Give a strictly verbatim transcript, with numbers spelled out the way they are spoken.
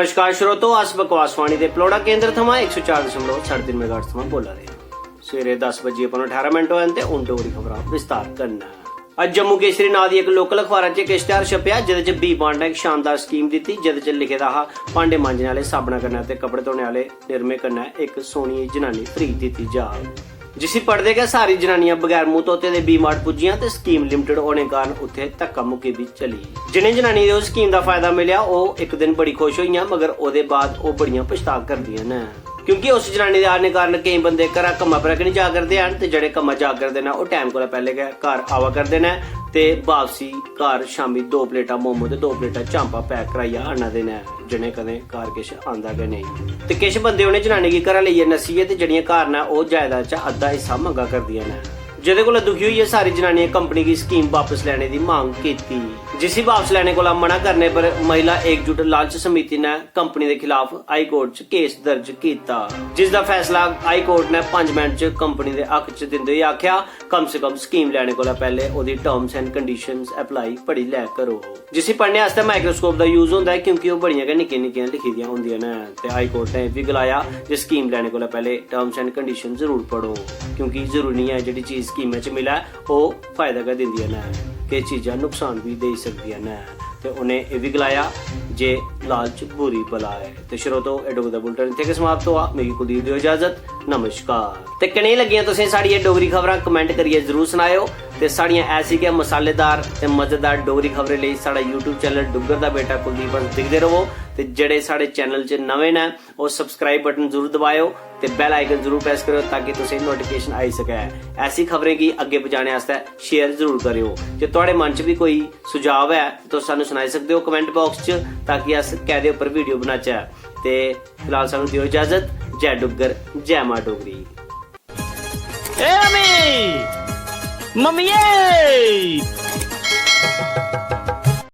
नमस्कार श्रोतो, अस बकवासवाणी दे पलौड़ा केंद्र थमां इक सौ चार दशमलव साढ़े तिन्न मेगाहर्ट्ज थमां बोला दे आं। सवेरे दस बजियै पौने ठारां मिंट होए न ते हून डोगरी खबरां विस्तार कन्नै। अज्ज जम्मू केसरी नांऽ दी इक लोकल अखबारा च इक इश्तेहार छपेआ, जेह्दे च बी मार्ट ने इक शानदार स्कीम दित्ती, जेह्दे च लिखे दा हा, "भांडे मांजने आह्ले साबना कन्नै ते कपड़े धोने आह्ले निरमे कन्नै इक सोह्नी जनानी फ्री दित्ती जाग।" जिसी पढ़दे गै सारी जनानियां बगैर मूंह धोते दे बी मार्ट पुज्जियां ते स्कीम लिमिटेड होने कारण उत्थै धक्का मुक्की बी चली। जिनें जनानियें गी उस स्कीम दा फायदा मिलेआ, ओह् इक दिन बड़ी खुश होइयां, मगर ओह्दे बाद ओह् बड़ियां पछताऽ करदियां न, क्योंकि उस जनानी दे आने कारण केईं बंदे घरा कम्मा पर गै निं जा करदे हैन ते जेह्ड़े कम्मा जा करदे न, ओह् टैम कोला पैह्लें गै घर आवा करदे न ते बापसी घर शामी दो प्लेटां मोमो ते दो प्लेटां चांपा पैक कराइयै आह्ना दे न, जिनें कदें घर किश आंदा गै नेईं। ते किश बंदे उ'नें जनानियें गी घरा लेइयै नस्सियै ते जेह्ड़ियां घर न, ओह् जायदाद चा अद्धा हिस्सा मंगा करदियां न। जेह्दे कोला दुखी होइयै सारी जनानियें कंपनी गी स्कीम वापस लैने दी मांग कीती, जिसी वापस लैने कोला मना करने पर महिला एकजुट लालच समिति ने कंपनी दे खिलाफ हाई कोर्ट च केस दर्ज कीता, जिस दा फैसला हाई कोर्ट ने पंज मिंट च कंपनी दे हक च दिंदे होई आखेआ, कम से कम स्कीम लैने कोला पैह्ले ओह्दी terms and conditions apply पढ़ी लै करो। जिसी पढ़ने आस्तै माइक्रोस्कोप दा यूज होंदा ऐ, क्योंकि ओह् बड़ियां गै निक्कियां निक्कियां लिखी दियां होंदियां न। ते हाई कोर्ट ने एह् बी गलाया जे स्कीम लैने कोला पैह्ले terms and condition जरूर पढ़ो, क्योंकि जरूरी निं ऐ जेह्ड़ी चीज स्कीमै च मिलै ओह् फायदा गै दिंदियां न, किश चीजां नुकसान बी देई सकदियां न। ते उ'नें एह् बी गलाया जे लालच बुरी बला ऐ। ते श्रोतो, एह् डोगरी दा बुलेटिन इत्थै गै समाप्त होआ। मिगी कुलदीप देओ इजाजत। नमस्कार। ते कनेही लग्गियां तुसें साढ़ियां डोगरी खबरां, कमेंट करियै जरूर सनाएओ। ते साढ़ियां ऐसी गै मसालेदार ते मजेदार डोगरी खबरें लेई साढ़ा YouTube चैनल डुग्गर दा बेटा कुलदीप हंस दिखदे रवो। ते जेह्ड़े साढ़े चैनल च नमें न, ओह् सब्सक्राइब बटन जरूर दबाएओ ते बेल आइकन जरूर प्रेस करेओ, ताकि तुसेंगी नोटिफिकेशन आई सकै। ऐसी खबरें गी अग्गें पजाने आस्तै शेयर जरूर करेओ। जे थुआढ़े मन च बी कोई सुझाव ऐ, ते तुस सानूं सनाई सकदे ओ कमेंट बाक्स च, ताकि अस कैह्दे उप्पर वीडियो बनाचै। ते फिलहाल सानूं देओ इजाजत। जै डुग्गर, जै मां डोगरी। ए मम्मी, मम्मिये,